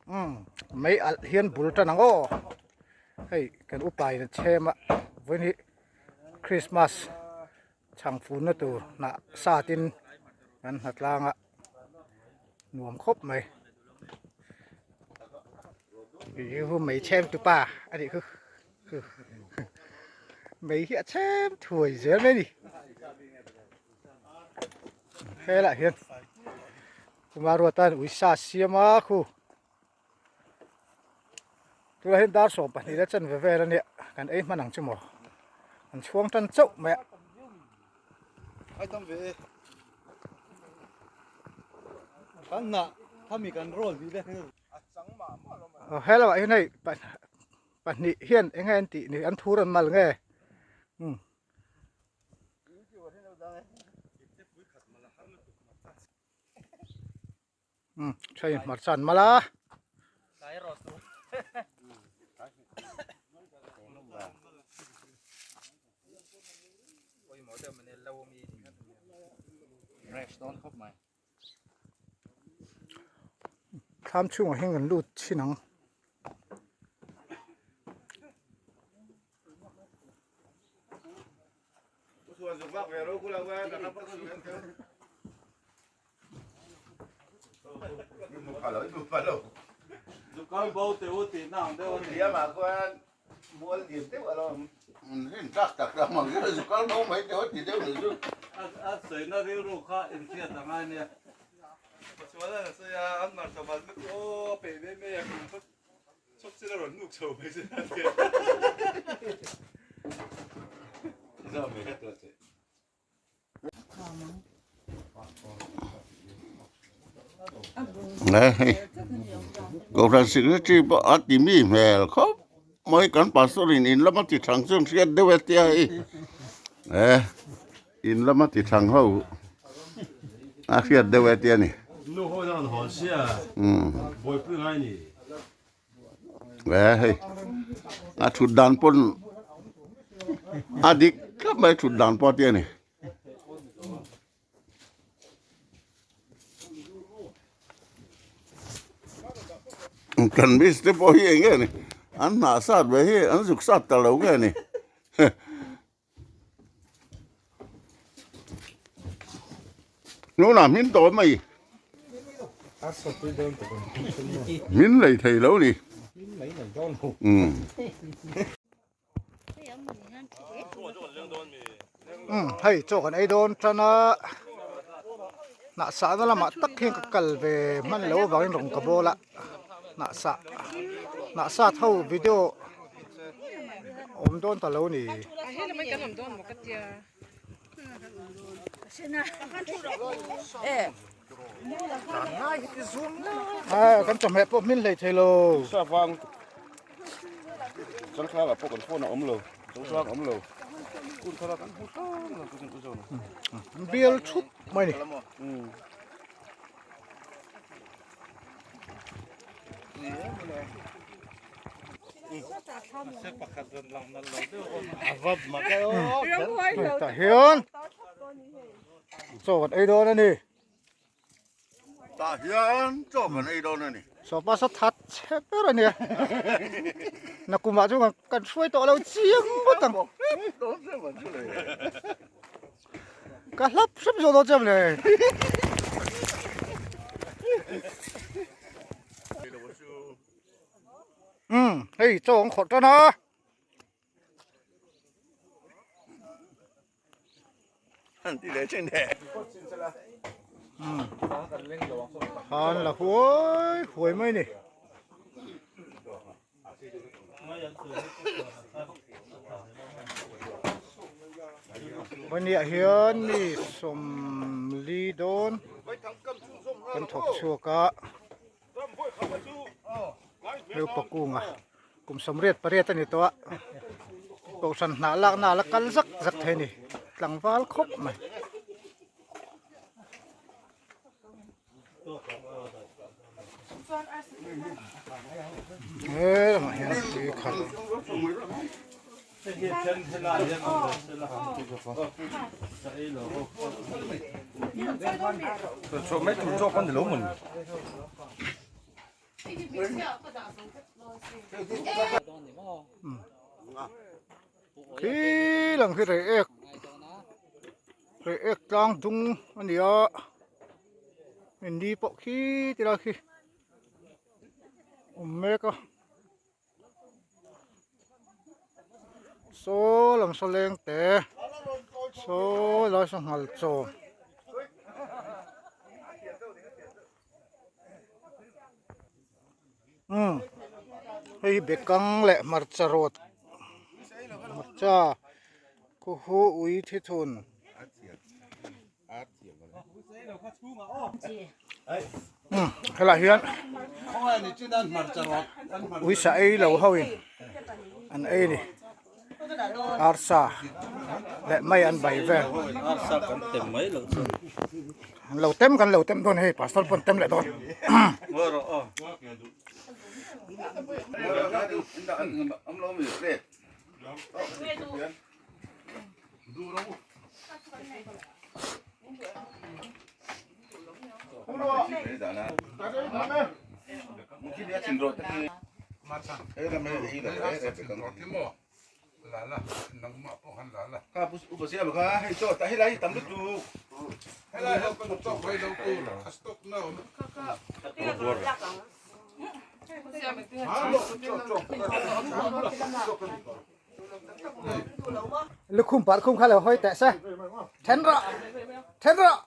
Umm mei alh hian bul tan ang aw hei kan upa in a chhem a vawiin hi Christmas chhang fun na tur hnah sat in kan hna tlang a nuam khawp mai ih hu mei chhem tu pa a nih khu mei hi a chhem thuai zel mai a ni helah hian Kumar ruata ui sa siam a khu tunah hian dar 12 la chanve vel a nia kan ei hman ang chu maw an chhuang tan chauh mai a. Ai tam ve e. Kan hnah khami kan roll dih vek hi. Aw hello ah hian hei pahnih hian eng nge an tih ni an thur an mal nge umm. Umm train hmarcha an mal a. Thlam chhungah hian kan lut chhin ang. Hei Kohhran secretary pawh a ti mi hmel khawp mai kan pastor in in lama ti thang chu an hriat deuh e tia hei eh in lama ti thang ho a hriat deuh e tia ni. Eh hei a thut dan pawn a dik thlap mai thut dan pawh a tia ni. Kan miss te pawh hi eng nge ni an hnah sat ve hi an zuk sat ta lo nge ni. Hnunah hmin tawh mai. Hmin lei thei lo ni. Umm. Umm hei chaw kan ei dawn tan a hnah sahna lamah tak hian ka kal ve hman loh avangin rawn ka bawl a hnah sah hnah sat ho video awm dawn ta lo ni. A kan chawhmeh pawh hmin hlei thei lo. Bial thup mai ni. Tah hian chaw kan ei dawn a ni. Tah hian chaw kan ei dawn a ni. Sawpa sa that chhe ber a nia. Nakumah chu kan hruai tawh lo chiang ngawt ang. Ka hlap hrep zawh dawn che a mawle. Umm hei chaw an khawrh tan a. Umm han la huai huai mai a ni. Pahnih ah hian mi sawmli dawn kan thawk chhuak a heupa kunga kum sawmriat pariat a ni tawh a kohhran hnah lakna a la kal zak zak thei a ni tlangval khawp mai. He lamah hian tui khat Khi lang hi rei ek rei ek tlang dung a ni a ni pawh khi ti lai khi awm mek a saw lam saw leng te saw lai saw nghal chawm. Umm hei hi bekang leh hmarcha rawt hmarcha khuhu ui thithun. Umm helaiah hian uisa ei lo ho in an ei a ni arsa leh mai an bai vel an lo tem kan lo tem dawn hei pastor pawn tem leh dawn. Lukhum par khum kha lo hawi teh se then rawh then rawh